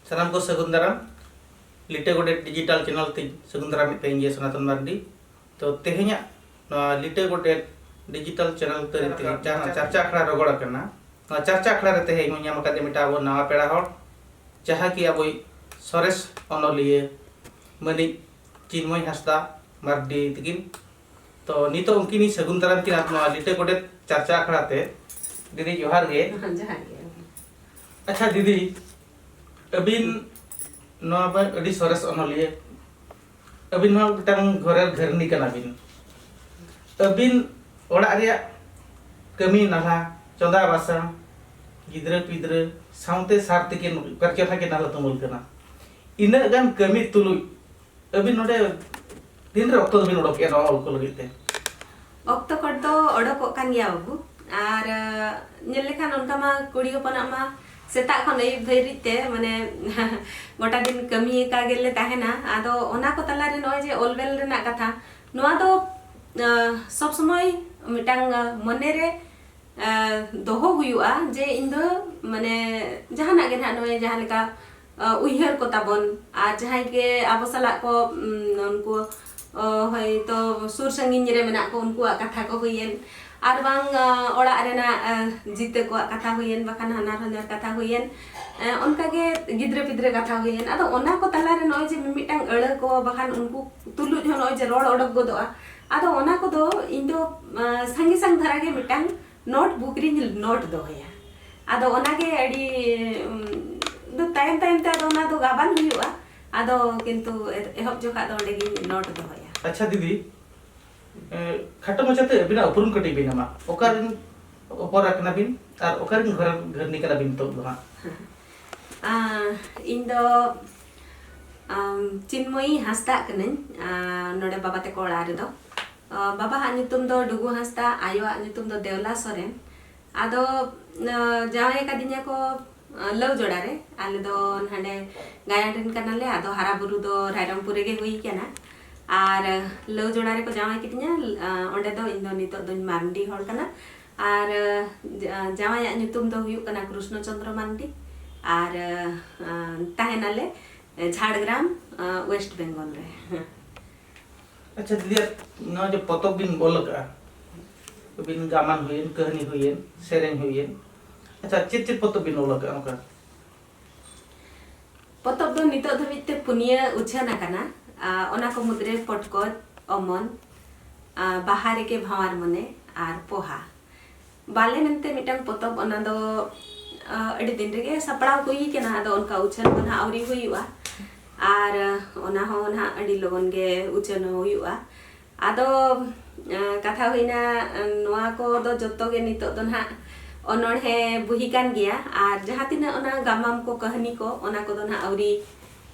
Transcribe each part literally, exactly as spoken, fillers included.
ᱥᱟᱱᱟᱢ ᱠᱚ ᱥᱟᱹᱜᱩᱱ ᱫᱟᱨᱟᱢ᱾ ᱞᱤᱴᱟᱹ ᱜᱚᱰᱮᱛ ᱰᱤᱡᱤᱴᱟᱞ ᱪᱮᱱᱮᱞ ᱛᱮᱧ ᱥᱟᱹᱜᱩᱱ ᱫᱟᱨᱟᱢᱮᱫ ᱯᱮ, ᱤᱧ ᱜᱮ ᱥᱚᱱᱟᱛᱚᱱ ᱢᱟᱨᱰᱤ᱾ ᱛᱚ, ᱛᱮᱦᱮᱧᱟᱜ ᱱᱚᱣᱟ ᱞᱤᱴᱟᱹ ᱜᱚᱰᱮᱛ ᱰᱤᱡᱤᱴᱟᱞ ᱪᱮᱱᱮᱞ ᱛᱟᱹᱨᱤ ᱛᱮ ᱡᱟᱦᱟᱸ ᱪᱟᱨᱪᱟ ᱟᱠᱷᱲᱟ ᱨᱚᱜᱚᱲ ᱟᱠᱟᱱᱟ, ᱱᱚᱣᱟ ᱪᱟᱨᱪᱟ ᱟᱠᱷᱲᱟ ᱨᱮ ᱛᱮᱦᱮᱧ ᱵᱚᱱ ᱧᱟᱢ ᱟᱠᱟᱫᱮᱭᱟ ᱢᱤᱫᱴᱟᱝ ᱟᱵᱚ ᱱᱟᱣᱟ ᱯᱮᱲᱟ ᱦᱚᱲ, ᱡᱟᱦᱟᱸ ᱠᱤ ᱟᱵᱚᱭᱤᱡ ᱥᱚᱨᱮᱥ ᱚᱱᱚᱞᱤᱭᱟᱹ ᱢᱟᱹᱱᱤᱡ ᱪᱤᱱᱢᱚᱭ ᱦᱟᱸᱥᱫᱟ ᱢᱟᱨᱰᱤ ᱛᱤᱠᱤᱱ᱾ ᱛᱚ, ᱱᱤᱛᱚᱜ ᱩᱱᱠᱤᱱᱤᱧ ᱥᱟᱹᱜᱩᱱ ᱫᱟᱨᱟᱢ ᱠᱤᱱᱟ ᱱᱚᱣᱟ ᱞᱤᱴᱟᱹ ᱜᱚᱰᱮᱛ ᱪᱟᱨᱪᱟ ᱟᱠᱷᱲᱟ ᱛᱮ᱾ ᱫᱤᱫᱤ, ᱡᱚᱦᱟᱨ ᱜᱮ᱾ ᱡᱚᱦᱟᱨ ᱜᱮ᱾ ᱟᱪᱪᱷᱟ ᱫᱤᱫᱤ, ᱟᱹᱵᱤᱱ ᱱᱚᱣᱟ ᱵᱮᱱ ᱟᱹᱰᱤ ᱥᱚᱨᱮᱥ ᱚᱱᱚᱞᱤᱭᱟᱹ, ᱟᱹᱵᱤᱱ ᱦᱚᱸ ᱢᱤᱫᱴᱟᱝ ᱜᱷᱚᱨᱮᱨ ᱜᱷᱟᱹᱨᱱᱤ ᱠᱟᱱᱟ ᱵᱤᱱ᱾ ᱟᱹᱵᱤᱱ ᱚᱲᱟᱜ ᱨᱮᱭᱟᱜ ᱠᱟᱹᱢᱤ ᱱᱟᱞᱦᱟ, ᱪᱚᱸᱫᱟ ᱵᱟᱥᱟᱝ, ᱜᱤᱫᱽᱨᱟᱹ ᱯᱤᱫᱽᱨᱟᱹ ᱥᱟᱶᱛᱮ ᱥᱟᱨ ᱛᱮᱠᱤᱱ ᱯᱟᱨᱪᱟ ᱛᱟᱹᱠᱤᱱ ᱱᱟᱞᱦᱟ ᱛᱩᱢᱟᱹᱞ ᱠᱟᱱᱟ᱾ ᱤᱱᱟᱹᱜ ᱜᱟᱱ ᱠᱟᱹᱢᱤ ᱛᱩᱞᱩᱡ ᱟᱹᱵᱤᱱ ᱱᱚᱰᱮ ᱛᱤᱱᱨᱮ ᱚᱠᱛᱚ ᱫᱚᱵᱤᱱ ᱚᱰᱚᱠᱮᱜᱼᱟ ᱱᱚᱣᱟ ᱚᱞ ᱠᱚ ᱞᱟᱹᱜᱤᱫ ᱛᱮ? ᱚᱠᱛᱚ ᱠᱚ ᱫᱚ ᱚᱰᱚᱠᱚᱜ ᱠᱟᱱ ᱜᱮᱭᱟ ᱵᱟᱹᱵᱩ᱾ ᱟᱨ, ᱟᱸ, ᱧᱮᱞ ᱞᱮᱠᱷᱟᱱ ᱚᱱᱠᱟ ᱢᱟ ᱠᱩᱲᱤ ᱦᱚᱯᱚᱱᱟᱜ ᱢᱟ ᱥᱮᱛᱟᱜ ᱠᱷᱚᱱ ᱟᱹᱭᱩᱵ ᱫᱷᱟᱹᱨᱤᱡ ᱛᱮ, ᱢᱟᱱᱮ, ᱜᱚᱴᱟ ᱫᱤᱱ ᱠᱟᱹᱢᱤ ᱟᱠᱟ ᱜᱮᱞᱮ ᱛᱟᱦᱮᱱᱟ᱾ ᱟᱫᱚ ᱚᱱᱟ ᱠᱚ ᱛᱟᱞᱟᱨᱮ ᱱᱚᱜᱼᱚᱭ ᱡᱮ ᱚᱞ ᱵᱮᱞ ᱨᱮᱱᱟᱜ ᱠᱟᱛᱷᱟ, ᱱᱚᱣᱟ ᱫᱚ, ᱟᱸ, ᱥᱚᱵᱽ ᱥᱚᱢᱚᱭ ᱢᱤᱫᱴᱟᱝ, ᱟᱸ, ᱢᱚᱱᱮ ᱨᱮ ᱮ, ᱫᱚᱦᱚ ᱦᱩᱭᱩᱜᱼᱟ ᱡᱮ ᱤᱧ ᱫᱚ, ᱢᱟᱱᱮ, ᱡᱟᱦᱟᱱᱟᱜ ᱜᱮ ᱱᱟᱦᱟᱜ ᱱᱚᱜᱼᱚᱭ ᱡᱟᱦᱟᱸ ᱞᱮᱠᱟ, ᱮ, ᱩᱭᱦᱟᱹᱨ ᱠᱚ ᱛᱟᱵᱚᱱ, ᱟᱨ ᱡᱟᱦᱟᱸᱭ ᱜᱮ ᱟᱵᱚ ᱥᱟᱞᱟᱜ ᱠᱚ, ᱩᱢ, ᱩᱱᱠᱩ, ᱚ, ᱦᱚᱭᱛᱚ ᱥᱩᱨ ᱥᱟᱺᱜᱤᱧ ᱨᱮ ᱢᱮᱱᱟᱜ ᱠᱚ, ᱩᱱᱠᱩᱣᱟᱜ ᱠᱟᱛᱷᱟ ᱠᱚ ᱦᱩᱭᱮᱱ, ᱟᱨ ᱵᱟᱝ, ᱮ, ᱚᱲᱟᱜ ᱨᱮᱱᱟᱜ, ᱮ, ᱡᱤᱛᱟᱹ ᱠᱚᱣᱟᱜ ᱠᱟᱛᱷᱟ ᱦᱩᱭᱮᱱ, ᱵᱟᱠᱷᱟᱱ ᱦᱟᱱᱦᱟᱨ ᱦᱚᱧᱦᱟᱨ ᱠᱟᱛᱷᱟ ᱦᱩᱭᱮᱱ, ᱮ, ᱚᱱᱠᱟᱜᱮ ᱜᱤᱫᱽᱨᱟᱹ ᱯᱤᱫᱽᱨᱟᱹ ᱠᱟᱛᱷᱟ ᱦᱩᱭᱮᱱ᱾ ᱟᱫᱚ ᱚᱱᱟ ᱠᱚ ᱛᱟᱞᱟᱨᱮ ᱱᱚᱜᱼᱚᱭ ᱡᱮ ᱢᱤᱢᱤᱫᱴᱟᱝ ᱟᱹᱲᱟᱹ ᱠᱚ, ᱵᱟᱠᱷᱟᱱ ᱩᱱᱠᱩ ᱛᱩᱞᱩᱡ ᱦᱚᱸ ᱱᱚᱜᱼᱚᱭ ᱡᱮ ᱨᱚᱲ ᱚᱰᱚᱠ ᱜᱚᱫᱚᱜᱼᱟ, ᱟᱫᱚ ᱚᱱᱟ ᱠᱚᱫᱚ ᱤᱧ ᱫᱚ, ᱮ, ᱥᱟᱸᱜᱮ ᱥᱟᱝ ᱫᱷᱟᱨᱟ ᱜᱮ ᱢᱤᱫᱴᱟᱝ ᱱᱳᱴ ᱵᱩᱠ ᱨᱤᱧ ᱱᱳᱴ ᱫᱚᱦᱚᱭᱟ᱾ ᱟᱫᱚ ᱚᱱᱟᱜᱮ ᱟᱹᱰᱤ, ᱩᱢ, ᱫᱚ ᱛᱟᱭᱚᱢ ᱛᱟᱭᱚᱢ ᱛᱮ ᱟᱫᱚ ᱚᱱᱟ ᱫᱚ ᱜᱟᱵᱟᱱ ᱦᱩᱭᱩᱜᱼᱟ᱾ ᱟᱫᱚ ᱠᱤᱱᱛᱩ ᱮᱛ-, ᱮᱦᱚᱵ ᱡᱚᱠᱷᱟᱜ ᱫᱚ ᱚᱸᱰᱮ ᱜᱤᱧ ᱱᱳᱴ ᱫᱚᱦᱚᱭᱟ᱾ ᱟᱪᱪᱷᱟ ᱫᱤᱫᱤ, ᱮ, ᱠᱷᱟᱴᱚ ᱢᱟᱪᱷᱟᱛᱮ ᱟᱹᱵᱤᱱᱟᱜ ᱩᱯᱨᱩᱢ ᱠᱟᱹᱴᱤᱡ ᱵᱤᱱ ᱮᱢᱟ᱾ ᱚᱠᱟ ᱨᱮᱱ ᱦᱚᱯᱚᱱ ᱮᱨᱟ ᱠᱟᱱᱟ ᱵᱤᱱ ᱟᱨ ᱚᱠᱟ ᱨᱮᱱ ᱜᱷᱚᱨ-, ᱜᱷᱟᱹᱨᱱᱤ ᱠᱟᱱᱟ ᱵᱤᱱ ᱱᱤᱛᱚᱜ ᱫᱚ ᱦᱟᱸᱜ? ᱟ, ᱤᱧ ᱫᱚ, ᱟᱢ, ᱪᱤᱱᱢᱚᱭᱤ ᱦᱟᱸᱥᱫᱟᱜ ᱠᱟᱹᱱᱟᱹᱧ, ᱟ, ᱱᱚᱰᱮ ᱵᱟᱵᱟ ᱛᱟᱠᱚ ᱚᱲᱟᱜ ᱨᱮᱫᱚ᱾ ᱟ, ᱵᱟᱵᱟᱣᱟᱜ ᱧᱩᱛᱩᱢ ᱫᱚ ᱰᱩᱜᱩ ᱦᱟᱸᱥᱫᱟ, ᱟᱭᱳᱣᱟᱜ ᱧᱩᱛᱩᱢ ᱫᱚ ᱫᱮᱣᱞᱟ ᱥᱚᱨᱮᱱ᱾ ᱟᱫᱚ, ᱟ, ᱡᱟᱶᱟᱭ ᱟᱠᱟᱫᱤᱧᱟ ᱠᱚ, ᱟ, ᱞᱟᱹᱣ ᱡᱚᱲᱟ ᱨᱮ᱾ ᱟᱞᱮ ᱫᱚ ᱱᱟᱰᱮ ᱜᱟᱭᱟᱱ ᱨᱮᱱ ᱠᱟᱱᱟᱞᱮ, ᱟᱫᱚ ᱦᱟᱨᱟ ᱵᱩᱨᱩ ᱫᱚ ᱨᱟᱭᱨᱚᱝᱯᱩᱨ ᱨᱮᱜᱮ ᱦᱩᱭ ᱠᱟᱱᱟ᱾ ᱟᱨ ᱞᱟᱹᱣ ᱡᱚᱲᱟ ᱨᱮᱠᱚ ᱡᱟᱶᱟᱭ ᱠᱤᱫᱤᱧᱟ, ᱟ, ᱚᱸᱰᱮ ᱫᱚ ᱤᱧ ᱫᱚ ᱱᱤᱛᱚᱜ ᱫᱚᱧ ᱢᱟᱨᱰᱤ ᱦᱚᱲ ᱠᱟᱱᱟ᱾ ᱟᱨ, ᱟ, ᱡᱟ-, ᱡᱟᱶᱟᱭᱟᱜ ᱧᱩᱛᱩᱢ ᱫᱚ ᱦᱩᱭᱩᱜ ᱠᱟᱱᱟ ᱠᱨᱩᱥᱱᱚ ᱪᱚᱱᱫᱨᱚ ᱢᱟᱨᱰᱤ᱾ ᱟᱨ ᱟᱸ, ᱛᱟᱦᱮᱱᱟᱞᱮ ᱡᱷᱟᱲᱜᱨᱟᱢ, ᱟᱸ, ᱳᱭᱮᱥᱴ ᱵᱮᱝᱜᱚᱞ ᱨᱮ᱾ ᱟᱪᱪᱷᱟ ᱫᱤᱫᱤ, ᱱᱚᱣᱟ ᱡᱮ ᱯᱚᱛᱚᱵ ᱵᱤᱱ ᱚᱞ ᱟᱠᱟᱫᱼᱟ, ᱟᱹᱵᱤᱱ ᱜᱟᱢᱟᱢ ᱦᱩᱭᱮᱱ, ᱠᱟᱹᱦᱱᱤ ᱦᱩᱭᱮᱱ, ᱥᱮᱨᱮᱧ ᱦᱩᱭᱮᱱ, ᱟᱪᱪᱷᱟ ᱪᱮᱫ ᱪᱮᱫ ᱯᱚᱛᱚᱵ ᱵᱤᱱ ᱚᱞ ᱟᱠᱟᱫᱼᱟ ᱚᱱᱠᱟ? ᱯᱚᱛᱚᱵ ᱫᱚ ᱱᱤᱛᱚᱜ ᱫᱷᱟᱹᱵᱤᱡ ᱛᱮ ᱯᱩᱱᱭᱟᱹ ᱩᱪᱷᱟᱹᱱ ᱟᱠᱟᱱᱟ᱾ ᱟᱸ, ᱚᱱᱟ ᱠᱚ ᱢᱩᱫᱽᱨᱮ ᱯᱚᱴᱠᱚᱡ, ᱚᱢᱚᱱ, ᱟᱸ, ᱵᱟᱦᱟ ᱨᱮᱜᱮ ᱵᱷᱟᱶᱟᱨ ᱢᱚᱱᱮ ᱟᱨ ᱯᱚᱦᱟ᱾ ᱵᱟᱞᱮ ᱢᱮᱱᱛᱮ ᱢᱤᱫᱴᱟᱝ ᱯᱚᱛᱚᱵ, ᱚᱱᱟ ᱫᱚ, ᱟᱸ, ᱟᱹᱰᱤ ᱫᱤᱱ ᱨᱮᱜᱮ ᱥᱟᱯᱲᱟᱣ ᱦᱩᱭ ᱠᱟᱱᱟ, ᱟᱫᱚ ᱚᱱᱠᱟ ᱩᱪᱷᱟᱹᱱ ᱫᱚ ᱱᱟᱦᱟᱜ ᱟᱹᱣᱨᱤ ᱦᱩᱭᱩᱜᱼᱟ᱾ ᱟᱨ ᱚᱱᱟ ᱦᱚᱸ ᱱᱟᱦᱟᱜ ᱟᱹᱰᱤ ᱞᱚᱜᱚᱱ ᱜᱮ ᱩᱪᱷᱟᱹᱱ ᱦᱚᱸ ᱦᱩᱭᱩᱜᱼᱟ᱾ ᱟᱫᱚ, ᱟᱸ, ᱠᱟᱛᱷᱟ ᱦᱩᱭᱱᱟ, ᱟᱸ, ᱱᱚᱣᱟ ᱠᱚᱫᱚ ᱡᱚᱛᱚ ᱜᱮ ᱱᱤᱛᱚᱜ ᱫᱚ ᱱᱟᱦᱟᱜ ᱚᱱᱚᱬᱦᱮ ᱵᱩᱦᱤ ᱠᱟᱱ ᱜᱮᱭᱟ, ᱟᱨ ᱡᱟᱦᱟᱸ ᱛᱤᱱᱟᱹᱜ ᱚᱱᱟ ᱜᱟᱢᱟᱢ ᱠᱚ, ᱠᱟᱹᱦᱱᱤ ᱠᱚ, ᱚᱱᱟ ᱠᱚᱫᱚ ᱱᱟᱦᱟᱜ ᱟᱹᱣᱨᱤ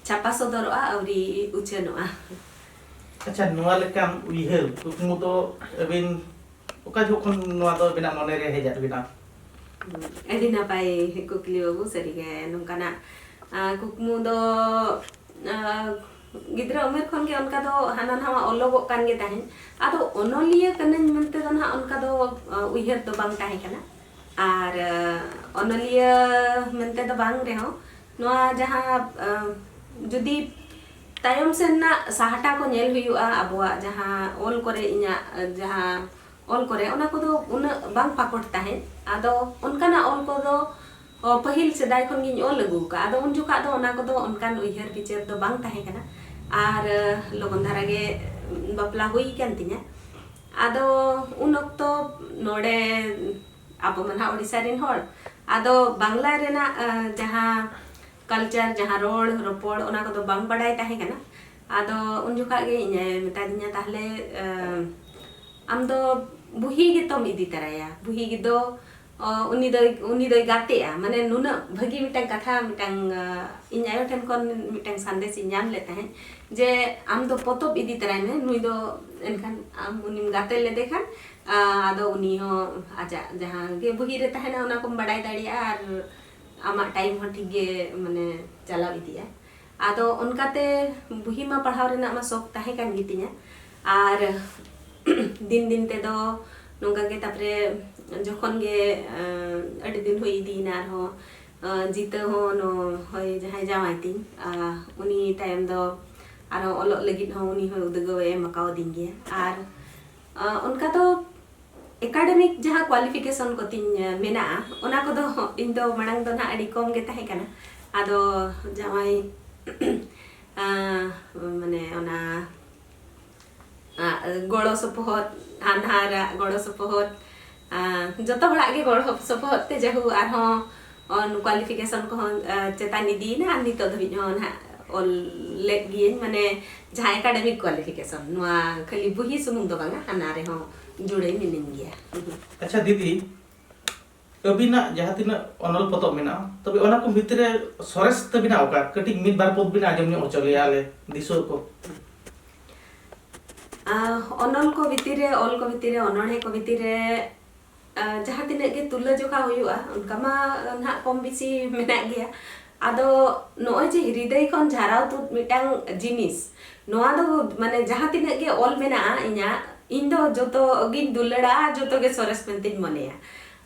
ᱪᱷᱟᱯᱟ ᱥᱚᱫᱚᱨᱚᱜᱼᱟ, ᱟᱹᱣᱨᱤ ᱩᱪᱷᱟᱹᱱᱚᱜᱼᱟ᱾ ᱟᱪᱪᱷᱟ, ᱱᱚᱣᱟ ᱞᱮᱠᱟᱱ ᱩᱭᱦᱟᱹᱨ ᱠᱩᱠᱢᱩ ᱫᱚ ᱟᱹᱵᱤᱱ ᱚᱠᱟ ᱡᱚᱠᱷᱚᱱ ᱱᱚᱣᱟ ᱫᱚ ᱟᱹᱵᱤᱱᱟᱜ ᱢᱚᱱᱮᱨᱮ ᱦᱮᱡ ᱟᱫ ᱵᱤᱱᱟ? ᱟᱹᱰᱤ ᱱᱟᱯᱟᱭ ᱠᱩᱠᱞᱤ ᱵᱟᱹᱵᱩ, ᱥᱟᱹᱨᱤᱜᱮ ᱱᱚᱝᱠᱟᱱᱟᱜ, ᱟᱸ, ᱠᱩᱠᱢᱩ ᱫᱚ, ᱟᱸ, ᱜᱤᱫᱽᱨᱟᱹ ᱩᱢᱮᱨ ᱠᱷᱚᱱ ᱜᱮ ᱚᱱᱠᱟ ᱫᱚ ᱦᱟᱱᱟ ᱱᱟᱣᱟ ᱚᱞᱚᱜᱚᱜ ᱠᱟᱱ ᱜᱮ ᱛᱟᱦᱮᱸᱫ᱾ ᱟᱫᱚ ᱚᱱᱚᱞᱤᱭᱟᱹ ᱠᱟᱹᱱᱟᱹᱧ ᱢᱮᱱᱛᱮ ᱫᱚ ᱱᱟᱦᱟᱜ ᱚᱱᱠᱟ ᱫᱚ, ᱟᱸ, ᱩᱭᱦᱟᱹᱨ ᱫᱚ ᱵᱟᱝ ᱛᱟᱦᱮᱸ ᱠᱟᱱᱟ᱾ ᱟᱨ, ᱟᱸ, ᱚᱱᱚᱞᱤᱭᱟᱹ ᱢᱮᱱᱛᱮ ᱫᱚ ᱵᱟᱝ ᱨᱮᱦᱚᱸ, ᱱᱚᱣᱟ ᱡᱟᱦᱟᱸ, ᱟᱸ, ᱡᱩᱫᱤ ᱛᱟᱭᱚᱢ ᱥᱮᱱ ᱨᱮᱱᱟᱜ ᱥᱟᱦᱴᱟ ᱠᱚ ᱧᱮᱞ ᱦᱩᱭᱩᱜᱼᱟ, ᱟᱵᱚᱣᱟᱜ ᱡᱟᱦᱟᱸ ᱚᱞ ᱠᱚᱨᱮ, ᱤᱧᱟᱹᱜ, ᱟᱸ, ᱡᱟᱦᱟᱸ ᱚᱞ ᱠᱚᱨᱮ, ᱚᱱᱟ ᱠᱚᱫᱚ ᱩᱱᱟᱹᱜ ᱵᱟᱝ ᱯᱟᱠᱚᱴ ᱛᱟᱦᱮᱸᱫ᱾ ᱟᱫᱚ ᱚᱱᱠᱟᱱᱟᱜ ᱚᱞ ᱠᱚᱫᱚ, ᱚ, ᱯᱟᱹᱦᱤᱞ ᱥᱮᱫᱟᱭ ᱠᱷᱚᱱ ᱜᱤᱧ ᱚᱞ ᱟᱹᱜᱩ ᱟᱠᱟᱫᱼᱟ᱾ ᱟᱫᱚ ᱩᱱ ᱡᱚᱠᱷᱟᱜ ᱫᱚ ᱚᱱᱟ ᱠᱚᱫᱚ ᱚᱱᱠᱟᱱ ᱩᱭᱦᱟᱹᱨ ᱵᱤᱪᱟᱹᱨ ᱫᱚ ᱵᱟᱝ ᱛᱟᱦᱮᱸ ᱠᱟᱱᱟ᱾ ᱟᱨ, ᱟᱸ, ᱞᱚᱜᱚᱱ ᱫᱷᱟᱨᱟ ᱜᱮ ᱵᱟᱯᱞᱟ ᱦᱩᱭ ᱟᱠᱟᱱ ᱛᱤᱧᱟ᱾ ᱟᱫᱚ ᱩᱱ ᱚᱠᱛᱚ ᱱᱚᱰᱮ ᱟᱵᱚ ᱢᱟ ᱱᱟᱦᱟᱜ ᱳᱰᱤᱥᱟ ᱨᱮᱱ ᱦᱚᱲ, ᱟᱫᱚ ᱵᱟᱝᱞᱟ ᱨᱮᱱᱟᱜ, ᱟᱸ, ᱡᱟᱦᱟᱸ culture, ᱡᱟᱦᱟᱸ ᱨᱚᱲ ᱨᱚᱯᱚᱲ, ᱚᱱᱟ ᱠᱚᱫᱚ ᱵᱟᱝ ᱵᱟᱰᱟᱭ ᱛᱟᱦᱮᱸ ᱠᱟᱱᱟ᱾ ᱟᱫᱚ ᱩᱱ ᱡᱚᱠᱷᱟᱜ ᱜᱮ ᱤᱧ ᱟᱭᱳᱭ ᱢᱮᱛᱟᱫᱤᱧᱟ, "ᱛᱟᱦᱞᱮ, ᱟᱸ, ᱟᱢ ᱫᱚ ᱵᱩᱦᱤ ᱜᱮᱛᱚᱢ ᱤᱫᱤ ᱛᱟᱨᱟᱭᱟ, ᱵᱩᱦᱤ ᱜᱮᱫᱚ, ᱚ, ᱩᱱᱤ ᱫᱚᱭ, ᱩᱱᱤ ᱫᱚᱭ ᱜᱟᱛᱮᱜᱼᱟ, ᱢᱟᱱᱮ ᱱᱩᱱᱟᱹᱜ ᱵᱷᱟᱹᱜᱤ ᱢᱤᱫᱴᱟᱝ ᱠᱟᱛᱷᱟ, ᱢᱤᱫᱴᱟᱝ, ᱟᱸ, ᱤᱧ ᱟᱭᱳ ᱴᱷᱮᱱ ᱠᱷᱚᱱ ᱢᱤᱫᱴᱟᱝ ᱥᱟᱸᱫᱮᱥ ᱤᱧ ᱧᱟᱢ ᱞᱮᱫ ᱛᱟᱦᱮᱸᱫ ᱡᱮ ᱟᱢ ᱫᱚ ᱯᱚᱛᱚᱵ ᱤᱫᱤ ᱛᱟᱨᱟᱭ ᱢᱮ, ᱱᱩᱭ ᱫᱚ ᱮᱱᱠᱷᱟᱱ ᱟᱢ ᱩᱱᱤᱢ ᱜᱟᱛᱮ ᱞᱮᱫᱮ ᱠᱷᱟᱱ, ᱟᱸ, ᱟᱫᱚ ᱩᱱᱤ ᱦᱚᱸ ᱟᱡᱟᱜ ᱡᱟᱦᱟᱸ ᱜᱮ ᱵᱩᱦᱤ ᱨᱮ ᱛᱟᱦᱮᱱᱟ ᱚᱱᱟ ᱠᱚᱢ ᱵᱟᱰᱟᱭ ᱫᱟᱲᱮᱭᱟᱜᱼᱟ, ᱟᱨ ᱟᱢᱟᱜ time ᱦᱚᱸ ᱴᱷᱤᱠ ᱜᱮ ᱢᱟᱱᱮ ᱪᱟᱞᱟᱣ ᱤᱫᱤᱜᱼᱟ᱾" ᱟᱫᱚ ᱚᱱᱠᱟᱛᱮ ᱵᱩᱦᱤ ᱢᱟ ᱯᱟᱲᱦᱟᱣ ᱨᱮᱱᱟᱜ ᱢᱟ ᱥᱚᱠ ᱛᱟᱦᱮᱸ ᱠᱟᱱ ᱜᱮᱛᱤᱧᱟ, ᱟᱨ ᱫᱤᱱ ᱫᱤᱱ ᱛᱮᱫᱚ ᱱᱚᱝᱠᱟ ᱜᱮ, ᱛᱟᱨᱯᱚᱨᱮ ᱡᱚᱠᱷᱚᱱ ᱜᱮ, ᱟᱸ, ᱟᱹᱰᱤ ᱫᱤᱱ ᱦᱩᱭ ᱤᱫᱤᱭᱮᱱᱟ, ᱟᱨᱦᱚᱸ ᱟᱸ, ᱡᱤᱛᱟᱹ ᱦᱚᱸ ᱱᱚᱜᱼᱚᱭ ᱡᱟᱦᱟᱸᱭ ᱡᱟᱶᱟᱭ ᱛᱤᱧ, ᱟᱸ, ᱩᱱᱤ ᱛᱟᱭᱚᱢ ᱫᱚ ᱟᱨᱦᱚᱸ ᱚᱞᱚᱜ ᱞᱟᱹᱜᱤᱫ ᱦᱚᱸ ᱩᱱᱤ ᱦᱚᱸ ᱩᱫᱽᱜᱟᱹᱣ ᱮ ᱮᱢ ᱟᱠᱟᱣᱫᱤᱧ ᱜᱮᱭᱟ᱾ ᱟᱨ, ᱟᱸ, ᱚᱱᱠᱟ ᱫᱚ academic ᱡᱟᱦᱟᱸ qualification ᱠᱚᱛᱤᱧ, ᱟᱸ, ᱢᱮᱱᱟᱜᱼᱟ, ᱚᱱᱟ ᱠᱚᱫᱚ ᱤᱧ ᱫᱚ ᱢᱟᱲᱟᱝ ᱫᱚ ᱱᱟᱦᱟᱜ ᱟᱹᱰᱤ ᱠᱚᱢ ᱜᱮ ᱛᱟᱦᱮᱸ ᱠᱟᱱᱟ᱾ ᱟᱫᱚ ᱡᱟᱶᱟᱭ, ᱟᱸ, ᱢᱟᱱᱮ ᱚᱱᱟ ᱟᱜ ᱜᱚᱲᱚ ᱥᱚᱯᱚᱦᱚᱫ, ᱦᱟᱱᱦᱟᱨᱟᱜ ᱜᱚᱲᱚ ᱥᱚᱯᱚᱦᱚᱫ, ᱟᱸ, ᱡᱚᱛᱚ ᱦᱚᱲᱟᱜ ᱜᱮ ᱜᱚᱲᱚ ᱥᱚᱯᱚᱦᱚᱫ ᱛᱮ ᱡᱟᱦᱩ ᱟᱨᱦᱚᱸ ᱚᱱ qualification ᱠᱚᱦᱚᱸ, ᱟᱸ, ᱪᱮᱛᱟᱱ ᱤᱫᱤᱭᱮᱱᱟ ᱟᱨ ᱱᱤᱛᱚᱜ ᱫᱷᱟᱹᱵᱤᱡ ᱦᱚᱸ ᱱᱟᱦᱟᱜ ᱚᱞ ᱞᱮᱫ ᱜᱤᱭᱟᱹᱧ, ᱢᱟᱱᱮ ᱡᱟᱦᱟᱸ academic qualification, ᱱᱚᱣᱟ ᱠᱷᱟᱹᱞᱤ ᱵᱩᱦᱤ ᱥᱩᱢᱩᱝ ᱫᱚ ᱵᱟᱝᱟ, ᱦᱟᱱᱟ ᱨᱮᱦᱚᱸ ᱡᱩᱲᱟᱹᱭ ᱢᱤᱱᱟᱹᱧ ᱜᱮᱭᱟ᱾ ᱟᱪᱪᱷᱟ ᱫᱤᱫᱤ, ᱟᱹᱵᱤᱱᱟᱜ ᱡᱟᱦᱟᱸ ᱛᱤᱱᱟᱹᱜ ᱚᱱᱚᱞ ᱯᱚᱛᱚᱵ ᱢᱮᱱᱟᱜᱼᱟ, ᱛᱚᱵᱮ ᱚᱱᱟ ᱠᱚ ᱵᱷᱤᱛᱨᱤ ᱨᱮ ᱥᱚᱨᱮᱥ ᱛᱟᱹᱵᱤᱱᱟ ᱚᱠᱟ? ᱠᱟᱹᱴᱤᱡ ᱢᱤᱫ ᱵᱟᱨ ᱯᱚᱫ ᱵᱤᱱ ᱟᱸᱡᱚᱢ ᱧᱚᱜ ᱦᱚᱪᱚ ᱞᱮᱭᱟ ᱟᱞᱮ ᱫᱤᱥᱩᱣᱟᱹ ᱠᱚ᱾ ᱟᱸ, ᱚᱱᱚᱞ ᱠᱚ ᱵᱷᱤᱛᱤᱨ ᱨᱮ, ᱚᱞ ᱠᱚ ᱵᱷᱤᱛᱤᱨ ᱨᱮ, ᱚᱱᱚᱬᱦᱮ ᱠᱚ ᱵᱷᱤᱛᱤᱨ ᱨᱮ, ᱟᱸ, ᱡᱟᱦᱟᱸ ᱛᱤᱱᱟᱹᱜ ᱜᱮ ᱛᱩᱞᱟᱹ ᱡᱚᱠᱷᱟ ᱦᱩᱭᱩᱜᱼᱟ, ᱚᱱᱠᱟ ᱢᱟ ᱱᱟᱦᱟᱜ ᱠᱚᱢ ᱵᱮᱥᱤ ᱢᱮᱱᱟᱜ ᱜᱮᱭᱟ᱾ ᱟᱫᱚ ᱱᱚᱜᱼᱚᱭ ᱡᱮ ᱦᱨᱤᱫᱟᱹᱭ ᱠᱷᱚᱱ ᱡᱷᱟᱨᱟᱣ ᱛᱩᱫ ᱢᱤᱫᱴᱟᱝ ᱡᱤᱱᱤᱥ, ᱱᱚᱣᱟ ᱫᱚ ᱢᱟᱱᱮ ᱡᱟᱦᱟᱸ ᱛᱤᱱᱟᱹᱜ ᱜᱮ ᱚᱞ ᱢᱮᱱᱟᱜᱼᱟ ᱤᱧᱟᱹᱜ, ᱤᱧ ᱫᱚ ᱡᱚᱛᱚ ᱜᱤᱧ ᱫᱩᱞᱟᱹᱲᱟᱜᱼᱟ, ᱡᱚᱛᱚ ᱜᱮ ᱥᱚᱨᱮᱥ ᱢᱮᱱᱛᱮᱧ ᱢᱚᱱᱮᱭᱟ᱾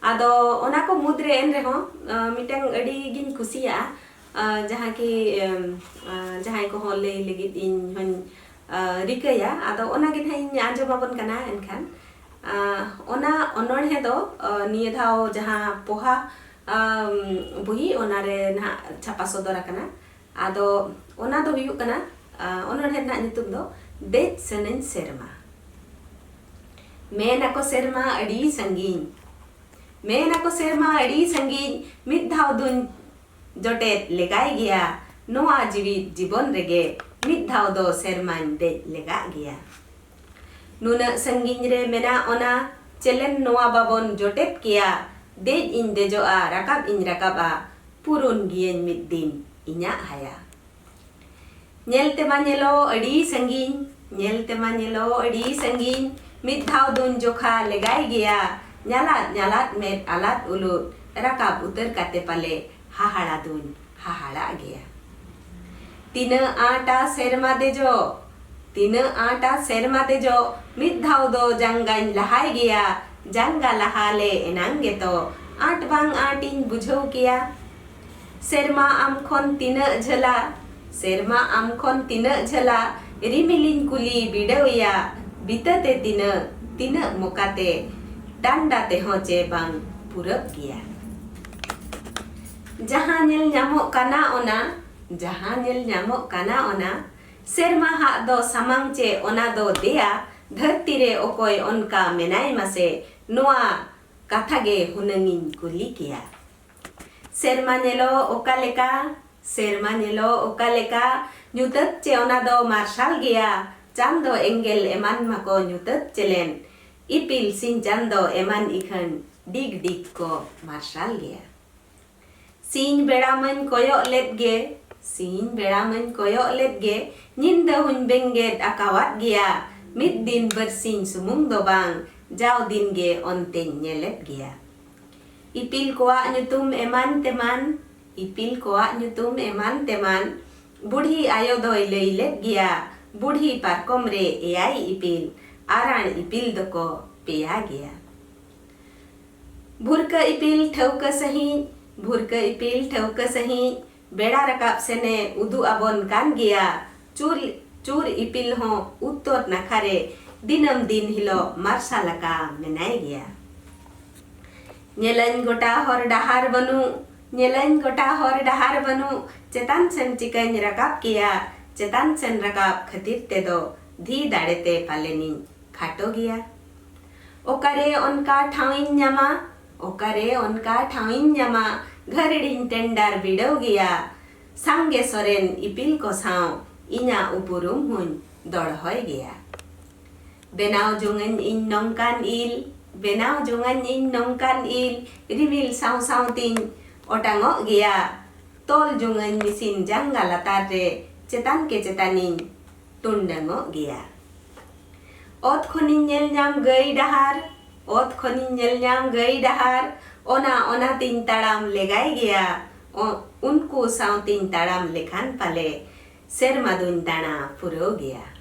ᱟᱫᱚ ᱚᱱᱟ ᱠᱚ ᱢᱩᱫᱽᱨᱮ ᱮᱱ ᱨᱮᱦᱚᱸ, ᱟᱸ, ᱢᱤᱫᱴᱟᱝ ᱟᱹᱰᱤ ᱜᱤᱧ ᱠᱩᱥᱤᱭᱟᱜᱼᱟ, ᱟᱸ, ᱡᱟᱦᱟᱸ ᱠᱤ, ᱟᱸ, ᱟᱸ, ᱡᱟᱦᱟᱸᱭ ᱠᱚᱦᱚᱸ ᱞᱟᱹᱭ ᱞᱟᱹᱜᱤᱫ ᱤᱧ ᱦᱚᱧ, ᱟᱸ, ᱨᱤᱠᱟᱹᱭᱟ᱾ ᱟᱫᱚ ᱚᱱᱟ ᱜᱮ ᱱᱟᱦᱟᱜ ᱤᱧ ᱟᱸᱡᱚᱢ ᱟᱵᱚᱱ ᱠᱟᱱᱟ᱾ ᱮᱱᱠᱷᱟᱱ, ᱟᱸ, ᱚᱱᱟ ᱚᱱᱚᱬᱦᱮ ᱫᱚ, ᱟᱸ, ᱱᱤᱭᱟᱹ ᱫᱷᱟᱣ ᱡᱟᱦᱟᱸ ᱯᱚᱦᱟ, ᱟᱸ, ᱵᱩᱦᱤ, ᱚᱱᱟᱨᱮ ᱱᱟᱦᱟᱜ ᱪᱷᱟᱯᱟ ᱥᱚᱫᱚᱨ ᱟᱠᱟᱱᱟ᱾ ᱟᱫᱚ ᱚᱱᱟ ᱫᱚ ᱦᱩᱭᱩᱜ ᱠᱟᱱᱟ, ᱟᱸ, ᱚᱱᱚᱬᱦᱮ ᱨᱮᱱᱟᱜ ᱧᱩᱛᱩᱢ ᱫᱚ ᱫᱮᱡ ᱥᱟᱹᱱᱟᱹᱧ ᱥᱮᱨᱢᱟ᱾ ᱢᱮᱱ ᱟᱠᱚ ᱥᱮᱨᱢᱟ ᱟᱹᱰᱤ ᱥᱟᱺᱜᱤᱧ, ᱢᱮᱱ ᱟᱠᱚ ᱥᱮᱨᱢᱟ ᱟᱹᱰᱤ ᱥᱟᱺᱜᱤᱧ, ᱢᱤᱫ ᱫᱷᱟᱣ ᱫᱩᱧ ᱡᱚᱴᱮᱫ ᱞᱮᱜᱟᱭ ᱜᱮᱭᱟ᱾ ᱱᱚᱣᱟ ᱡᱤᱣᱤᱫ ᱡᱤᱵᱚᱱ ᱨᱮᱜᱮ ᱢᱤᱫ ᱫᱷᱟᱣ ᱫᱚ ᱥᱮᱨᱢᱟᱧ ᱫᱮᱡ ᱞᱮᱜᱟᱜ ᱜᱮᱭᱟ᱾ ᱱᱩᱱᱟᱹᱜ ᱥᱟᱺᱜᱤᱧ ᱨᱮ ᱢᱮᱱᱟᱜ ᱚᱱᱟ ᱪᱮᱞᱮᱱ ᱱᱚᱣᱟ ᱵᱟᱵᱚᱱ ᱡᱚᱴᱮᱫ ᱠᱮᱭᱟ᱾ ᱫᱮᱡ ᱤᱧ ᱫᱮᱡᱚᱜᱼᱟ, ᱨᱟᱠᱟᱵ ᱤᱧ ᱨᱟᱠᱟᱵᱼᱟ, ᱯᱩᱨᱩᱱ ᱜᱤᱭᱟᱹᱧ ᱢᱤᱫ ᱫᱤᱱ ᱤᱧᱟᱜ ᱦᱟᱭᱟ᱾ ᱧᱮᱞ ᱛᱮᱢᱟ ᱧᱮᱞᱚᱜ ᱟᱹᱰᱤ ᱥᱟᱺᱜᱤᱧ, ᱧᱮᱞ ᱛᱮᱢᱟ ᱧᱮᱞᱚᱜ ᱟᱹᱰᱤ ᱥᱟᱺᱜᱤᱧ, ᱢᱤᱫ ᱫᱷᱟᱣ ᱫᱩᱧ ᱡᱚᱠᱷᱟ ᱞᱮᱜᱟᱭ ᱜᱮᱭᱟ᱾ ᱧᱟᱞᱟᱫ ᱧᱟᱞᱟᱫ ᱢᱮᱫ ᱟᱞᱟᱫ ᱩᱞᱩᱫ, ᱨᱟᱠᱟᱵ ᱩᱛᱟᱹᱨ ᱠᱟᱛᱮ ᱯᱟᱞᱮ ᱦᱟᱦᱟᱲᱟ ᱫᱩᱧ ᱦᱟᱦᱟᱲᱟᱜ ᱜᱮᱭᱟ᱾ ᱛᱤᱱᱟᱹᱜ ᱟᱸᱴᱟ ᱥᱮᱨᱢᱟ ᱫᱮᱡᱚᱜ, ᱛᱤᱱᱟᱹᱜ ᱟᱸᱴᱟ ᱥᱮᱨᱢᱟ ᱫᱮᱡᱚᱜ, ᱢᱤᱫ ᱫᱷᱟᱣ ᱫᱚ ᱡᱟᱸᱜᱟᱧ ᱞᱟᱦᱟᱭ ᱜᱮᱭᱟ᱾ ᱡᱟᱸᱜᱟ ᱞᱟᱦᱟ ᱞᱮ ᱮᱱᱟᱝ ᱜᱮᱛᱚ ᱟᱸᱴ ᱵᱟᱝ ᱟᱸᱴ ᱤᱧ ᱵᱩᱡᱷᱟᱹᱣ ᱠᱮᱭᱟ᱾ ᱥᱮᱨᱢᱟ ᱟᱢ ᱠᱷᱚᱱ ᱛᱤᱱᱟᱹᱜ ᱡᱷᱟᱹᱞᱟ? ᱥᱮᱨᱢᱟ ᱟᱢ ᱠᱷᱚᱱ ᱛᱤᱱᱟᱹᱜ ᱡᱷᱟᱹᱞᱟ? ᱨᱤᱢᱤᱞᱤᱧ ᱠᱩᱞᱤ ᱵᱤᱰᱟᱹᱣᱮᱭᱟ, ᱵᱤᱛᱟᱹᱛᱮ ᱛᱤᱱᱟᱹᱜ, ᱛᱤᱱᱟᱹᱜ ᱢᱚᱠᱟᱛᱮ ᱰᱟᱱᱰᱟ ᱛᱮᱦᱚᱸ ᱪᱮ ᱵᱟᱝ ᱯᱩᱨᱟᱹᱜ ᱜᱮᱭᱟ᱾ ᱡᱟᱦᱟᱸ ᱧᱮᱞ ᱧᱟᱢᱚᱜ ᱠᱟᱱᱟ ᱚᱱᱟ, ᱡᱟᱦᱟᱸ ᱧᱮᱞ ᱧᱟᱢᱚᱜ ᱠᱟᱱᱟ ᱚᱱᱟ, ᱥᱮᱨᱢᱟ ᱦᱟᱜ ᱫᱚ ᱥᱟᱢᱟᱝ ᱪᱮ ᱚᱱᱟ ᱫᱚ ᱫᱮᱭᱟ, ᱫᱷᱟᱹᱨᱛᱤ ᱨᱮ ᱚᱠᱚᱭ ᱚᱱᱠᱟ ᱢᱮᱱᱟᱭ ᱢᱟᱥᱮ, ᱱᱚᱣᱟ ᱠᱟᱛᱷᱟ ᱜᱮ ᱦᱩᱱᱟᱹᱝᱤᱧ ᱠᱩᱞᱤ ᱠᱮᱭᱟ᱾ ᱥᱮᱨᱢᱟ ᱧᱮᱞᱚᱜ ᱚᱠᱟ ᱞᱮᱠᱟ, ᱥᱮᱨᱢᱟ ᱧᱮᱞᱚᱜ ᱚᱠᱟ ᱞᱮᱠᱟ, ᱧᱩᱛᱟᱹᱛ ᱪᱮ ᱚᱱᱟ ᱫᱚ ᱢᱟᱨᱥᱟᱞ ᱜᱮᱭᱟ, ᱪᱟᱸᱫᱚ ᱮᱸᱜᱮᱞ ᱮᱢᱟᱱ ᱢᱟᱠᱚ ᱧᱩᱛᱟᱹᱛ ᱪᱮᱞᱮᱱ, ᱤᱯᱤᱞ ᱥᱤᱧ ᱪᱟᱸᱫᱚ ᱮᱢᱟᱱ ᱤᱠᱷᱟᱹᱱ ᱰᱤᱜᱽ ᱰᱤᱜᱽ ᱠᱚ ᱢᱟᱨᱥᱟᱞ ᱜᱮᱭᱟ᱾ ᱥᱤᱧ ᱵᱮᱲᱟ ᱢᱟᱹᱧ ᱠᱚᱭᱚᱜ ᱞᱮᱫ ᱜᱮ, ᱥᱤᱧ ᱵᱮᱲᱟ ᱢᱟᱹᱧ ᱠᱚᱭᱚᱜ ᱞᱮᱫ ᱜᱮ, ᱧᱤᱫᱟᱹ ᱦᱚᱸᱧ ᱵᱮᱸᱜᱮᱫ ᱟᱠᱟᱣᱟᱫ ᱜᱮᱭᱟ, ᱢᱤᱫ ᱫᱤᱱ ᱵᱟᱹᱨᱥᱤᱧ ᱥᱩᱢᱩᱝ ᱫᱚ ᱵᱟᱝ, ᱡᱟᱣ ᱫᱤᱱ ᱜᱮ ᱚᱱᱛᱮᱧ ᱧᱮᱞᱮᱫ ᱜᱮᱭᱟ᱾ ᱤᱯᱤᱞ ᱠᱚᱣᱟᱜ ᱧᱩᱛᱩᱢ ᱮᱢᱟᱱ ᱛᱮᱢᱟᱱ, ᱤᱯᱤᱞ ᱠᱚᱣᱟᱜ ᱧᱩᱛᱩᱢ ᱮᱢᱟᱱ ᱛᱮᱢᱟᱱ, ᱵᱩᱲᱦᱤ ᱟᱭᱳ ᱫᱚᱭ ᱞᱟᱹᱭ ᱞᱮᱫ ᱜᱮᱭᱟ, ᱵᱩᱲᱦᱤ ᱯᱟᱨᱠᱚᱢ ᱨᱮ ᱮᱭᱟᱭ ᱤᱯᱤᱞ, ᱟᱨᱟᱬ ᱤᱯᱤᱞ ᱫᱚᱠᱚ ᱯᱮᱭᱟ ᱜᱮᱭᱟ᱾ ᱵᱷᱩᱨᱠᱟᱹ ᱤᱯᱤᱞ ᱴᱷᱟᱹᱣᱠᱟᱹ ᱥᱟᱺᱦᱤᱡ, ᱵᱷᱩᱨᱠᱟᱹ ᱤᱯᱤᱞ ᱴᱷᱟᱹᱣᱠᱟᱹ ᱥᱟᱺᱦᱤᱡ, ᱵᱮᱲᱟ ᱨᱟᱠᱟᱵ ᱥᱮᱱᱮ ᱩᱫᱩᱜ ᱟᱵᱚᱱ ᱠᱟᱱ ᱜᱮᱭᱟ᱾ ᱪᱩᱨ, ᱪᱩᱨ ᱤᱯᱤᱞ ᱦᱚᱸ ᱩᱛᱛᱚᱨ ᱱᱟᱠᱷᱟ ᱨᱮ ᱫᱤᱱᱟᱹᱢ ᱫᱤᱱ ᱦᱤᱞᱳᱜ ᱢᱟᱨᱥᱟᱞ ᱟᱠᱟ ᱢᱮᱱᱟᱭ ᱜᱮᱭᱟ᱾ ᱧᱮᱞᱟᱹᱧ ᱜᱚᱴᱟ ᱦᱚᱨ ᱰᱟᱦᱟᱨ ᱵᱟᱹᱱᱩᱜ, ᱧᱮᱞᱟᱹᱧ ᱜᱚᱴᱟ ᱦᱚᱨ ᱰᱟᱦᱟᱨ ᱵᱟᱹᱱᱩᱜ, ᱪᱮᱛᱟᱱ ᱥᱮᱱ ᱪᱤᱠᱟᱹᱧ ᱨᱟᱠᱟᱵ ᱠᱮᱭᱟ? ᱪᱮᱛᱟᱱ ᱥᱮᱱ ᱨᱟᱠᱟᱵ ᱠᱷᱟᱹᱛᱤᱨ ᱛᱮᱫᱚ ᱫᱷᱤ ᱫᱟᱲᱮᱛᱮ ᱯᱟᱞᱮᱱᱤᱧ ᱠᱷᱟᱴᱚ ᱜᱮᱭᱟ᱾ ᱚᱠᱟᱨᱮ ᱚᱱᱠᱟ ᱴᱷᱟᱶᱤᱧ ᱧᱟᱢᱟ? ᱚᱠᱟᱨᱮ ᱚᱱᱠᱟ ᱴᱷᱟᱶᱤᱧ ᱧᱟᱢᱟ? ᱜᱷᱟᱹᱨᱲᱤᱧ ᱴᱮᱱᱰᱟᱨ ᱵᱤᱰᱟᱹᱣ ᱜᱮᱭᱟ᱾ ᱥᱟᱸᱜᱮ ᱥᱚᱨᱮᱱ ᱤᱯᱤᱞ ᱠᱚ ᱥᱟᱶ ᱤᱧᱟᱹᱜ ᱩᱯᱩᱨᱩᱢ ᱦᱚᱸᱧ ᱫᱚᱲᱦᱚᱭ ᱜᱮᱭᱟ᱾ ᱵᱮᱱᱟᱣ ᱡᱚᱝᱟᱹᱧ ᱤᱧ ᱱᱚᱝᱠᱟᱱ ᱤᱞ, ᱵᱮᱱᱟᱣ ᱡᱚᱝᱟᱹᱧ ᱤᱧ ᱱᱚᱝᱠᱟᱱ ᱤᱞ, ᱨᱤᱢᱤᱞ ᱥᱟᱶ ᱥᱟᱶᱛᱤᱧ ᱚᱴᱟᱝᱚᱜ ᱜᱮᱭᱟ᱾ ᱛᱚᱞ ᱡᱚᱝᱟᱹᱧ ᱢᱤᱥᱤᱱ ᱡᱟᱸᱜᱟ ᱞᱟᱛᱟᱨ ᱨᱮ, ᱪᱮᱛᱟᱱ ᱠᱮ ᱪᱮᱛᱟᱱᱤᱧ ᱴᱩᱱᱰᱟᱹᱝᱚᱜ ᱜᱮᱭᱟ᱾ ᱚᱛ ᱠᱷᱚᱱᱤᱧ ᱧᱮᱞ ᱧᱟᱢ ᱜᱟᱹᱭ ᱰᱟᱦᱟᱨ, ᱚᱛ ᱠᱷᱚᱱᱤᱧ ᱧᱮᱞ ᱧᱟᱢ ᱜᱟᱹᱭ ᱰᱟᱦᱟᱨ, ᱚᱱᱟ ᱚᱱᱟᱛᱤᱧ ᱛᱟᱲᱟᱢ ᱞᱮᱜᱟᱭ ᱜᱮᱭᱟ᱾ ᱚ-, ᱩᱱᱠᱩ ᱥᱟᱶᱛᱤᱧ ᱛᱟᱲᱟᱢ ᱞᱮᱠᱷᱟᱱ ᱯᱟᱞᱮ ᱥᱮᱨᱢᱟ ᱫᱩᱧ ᱫᱟᱬᱟ ᱯᱩᱨᱟᱹᱣ ᱜᱮᱭᱟ᱾